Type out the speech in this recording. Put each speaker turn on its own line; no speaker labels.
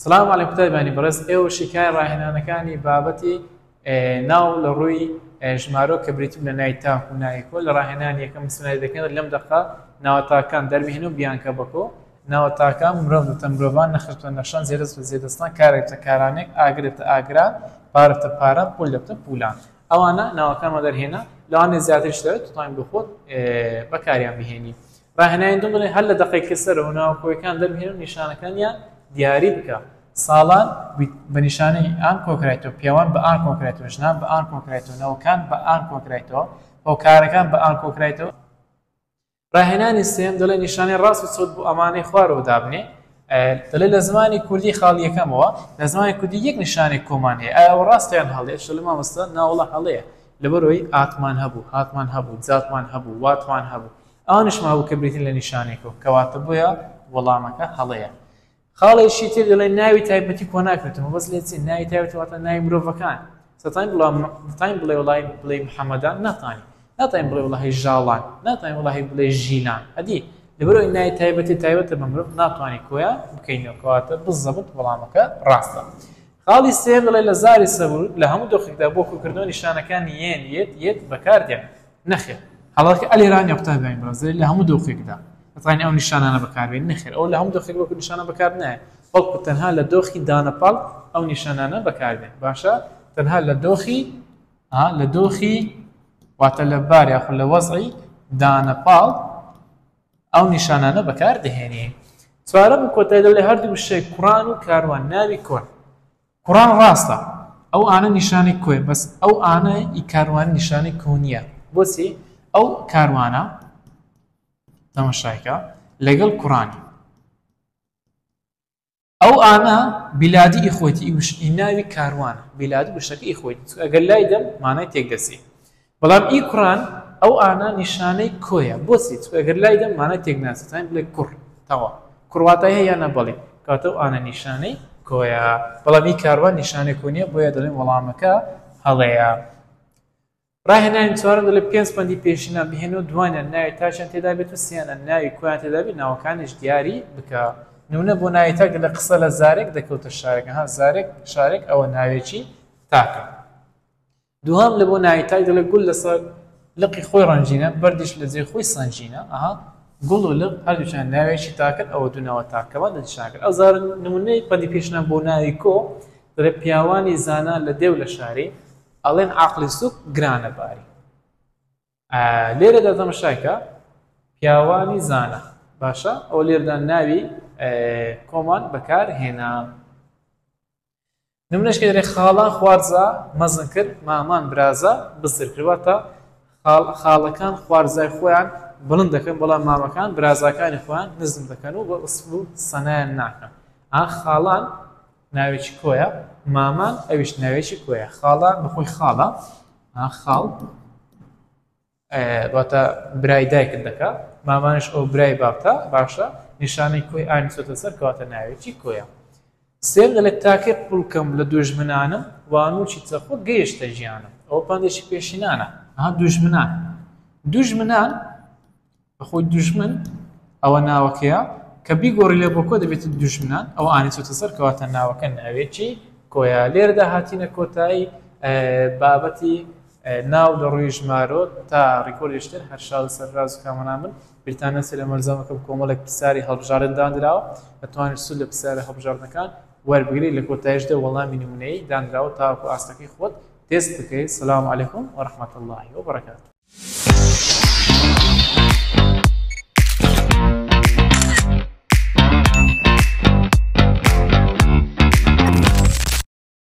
سلام علیکم قوتابیانی بەڕێز ئێوە شیکای ڕاهێنانەکانی بابەتی ناو لە ڕووی ژمارۆ کە بریتیم لە ناوی تاک و ناوی کۆ لە ڕاهێنانی یەکەم سنای دەکەن لەم دەقە ناوە تاکان دەربهێن و بیانکە بەکۆ ناوە تاکان مرۆڤ دەتە مرۆڤان نەخشتە نەخشان زێدەست بە زێدەستان کارێکتە کارانێک ئاگرێتە ئاگران پارەتە پاران پول دەبتە پولان ئەوانە ناوەکانمان دەرهێنا لەوانەیە زیاتریش دەوێت توانین بۆ خۆت بەکاریان بهێنی ڕاهێنانی دوم دەڵێ هەر لە دەقێکی سەرەوە ناوەکۆیەکان دەربهێنە و نیشانەکانیان دیاری بکە. ساڵان بە نیشانەی ئان کۆکرایتەوە، پیاوان بە ئان کۆکرایتەوە، ژنان بە ئان کۆکرایتەوە، نەوەکان بە ئان کۆکرایتەوە، هۆکارەکان بە ئان کۆکرایتەوە. ڕاهێنانی سێیەم دەڵێ نیشانەی ڕاست و چەوت بۆ ئەمانەی خوارەوە دابنێ. دەڵێ لە زمانی کوردی خاڵی یەکەمەوە لە زمانی کوردی یەک نیشانەی کۆمان هەیە، ئایا ئەوە ڕاستە یان هەڵەیە؟ دەڵێ مامۆستا ناوەڵا هەڵەیە، لەبەرئەوەی ئاتمان هەبوو، هاتمان هەبوو، جاتمان هەبوو، واتمان هەبوو. ئەوانیشم هەبوو کە بریتین لە نیشانەی کۆ، کەواتە بۆیە وەڵامەکە هەڵەیە. خاڵێکی تر دەڵێن ناوی تایبەتی کۆ ناکرێتەوە، مەبەست لێ چییە؟ ناوی تایبەتی واتە ناوی مرۆڤەکان. دەتوانین بڵێ دەتوانین بڵێ وەڵای بڵێ محەممەدان؟ ناتوانین. ناتوانین بڵێ وەڵاهی ژاڵان، ناتوانین وەڵاهی بڵێ ژیلان. ئەدی لەبەرئەوەی ناوی تایبەتی تایبەتە بە مرۆڤ ناتوانین کۆیان بکەینەوە، کەواتە بزەبت وەڵامەکە ڕاستە. خاڵی سێیەم دەڵێ لە زاری سەبوور لە هەموو دۆخێکدا بۆ کۆکردنەوە نیشانەکانی یێن، یێت، یێت بەکار دێن. نەخێر. هەڵەکە ئەلێرا نیە قوتابیانی بەڕێز، دەڵێ لە هەموو دۆخێکدا دەتوانین ئەو نیشانانە بەکار بێنین. نەخێر ئەوە لە هەموو دۆخێک وەکو نیشانە بەکار نایە، بەڵکو تەنها لە دۆخی دانەپاڵ ئەو نیشانانە بەکار دێن. باشە تەنها لە دۆخی ها لە دۆخی واتە لە بار یاخود لە وەزعی دانەپاڵ ئەو نیشانانە بەکار دەهێنین. چوارەم و کۆتایی دەڵێ هەردوو وشەی کوڕان و کاروان ناوی کۆن. کوڕان ڕاستە ئەو ئانە نیشانەی کۆیە بەس ئەو ئانە ی کاروان نیشانەی کۆ نییە. بۆچی؟ ئەو کاروانە تەماشایکە لەگەڵ کوڕانی. ئەو ئانە بیلادی ئی خۆیتی ئی وش ئی ناوی کاروانە بیلادی وشەکە ئی خۆیتی چونکە ئەگەر لای دەم مانای تێک دەچی بەڵام ئی کوڕان ئەو ئانە نیشانەی کۆیە بۆچی چونکە ئەگەر لای دەم مانای تێک ناچێت تاین بڵێ کوڕ تەواو کوڕ واتای هەیە یان نە بەڵێ کەواتە ئەو ئانە نیشانەی کۆیە بەڵام ئی کاروان نیشانەی کۆ نییە بۆیە دەڵێن وەڵامەکە هەڵەیە. ڕاهێنانی چوارەم دەڵێ پێنج پەندی پێشینان بهێنە و دوانیان ناوی تاکیان تێدا بێت و سیانیان ناوی کۆیان تێدا بێت ناوەکانیش دیاری بکە. نمونە بۆ ناوی تاک دەڵێ قسە لە زارێک دەکەوتە شارێک ها زارێک شارێک ئەوە ناوێکی تاکە. دووهەم لە بۆ ناوی تاک دەڵێ گوڵ لەسەر لقی خۆی ڕەنگینە بەردیش لە جێی خۆی سەنگینە ئەها گوڵ و لق هەردووکیان ناوێکی تاکن ئەوە دوو ناوە تاکەمان دەستنیشان کرد. ئەو زار نمونەی پەندی پێشینان بۆ ناوی کۆ دەڵێ پیاوانی زانا لە دێ و لە شاری ئەڵێن عەقڵی سوک گرانە باری. لێرەدا تەمەشایکە پیاوانی زانا باشە ئەو لێردا ناوی کۆمان بەکار هێنا نمونەش کە دەرێ خاڵان خوارزا مەزن کرد مامان برازا بزر کرد واتە خاڵەکان خوارزای خۆیان بڵند دەکەن بەڵام مامەکان برازاکانی خۆیان نزم دەکەن و بە ئسف و سەنایان ناکەن ئا خاڵان ناوێکی کۆیە مامان ئەویش ناوێکی کۆیە خاڵە بەخۆی خاڵە خاڵ واتە برای دایکت دەکا مامانش ئەو برای بابتە باشە نیشانەی کۆی ئانی چۆتە سەر کەواتە ناوێکی کۆیە سێم دەڵێت تاکەی قوڵکەم لە دوژمنانم وانوچی چەقۆ گەیشتە ژیانم ئەوە پندێکی پێشینانە ها دوژمنان دوژمنان بەخۆی دوژمن ئەوە ناوەکەیە کە بیگۆڕی لە بۆ کۆ دەبێتە دوژمنان ئەوە ئانی چۆتە سەر کەواتە ناوەکە ناوێکی کۆیە لێرەدا هاتینە کۆتایی بابەتی ناو لە ڕووی ژمارۆ تا ڕیکۆردیشتر هەر شاد و سەرفراز و کامەران بن بیرتان نەچێت لە مەلزەمەکەم کۆمەڵێک پرسیاری هەڵبژاردن دانراوە دەتوانیت سوود لە پرسیارە هەڵبژاردنەکان وەربگریت لە کۆتاییشدا وەڵامی نمونەیی دانراوە تاوەکو ئاستەکەی خۆت تێست بکەیت سلام علیکم ورحمة اللە وبرکاته.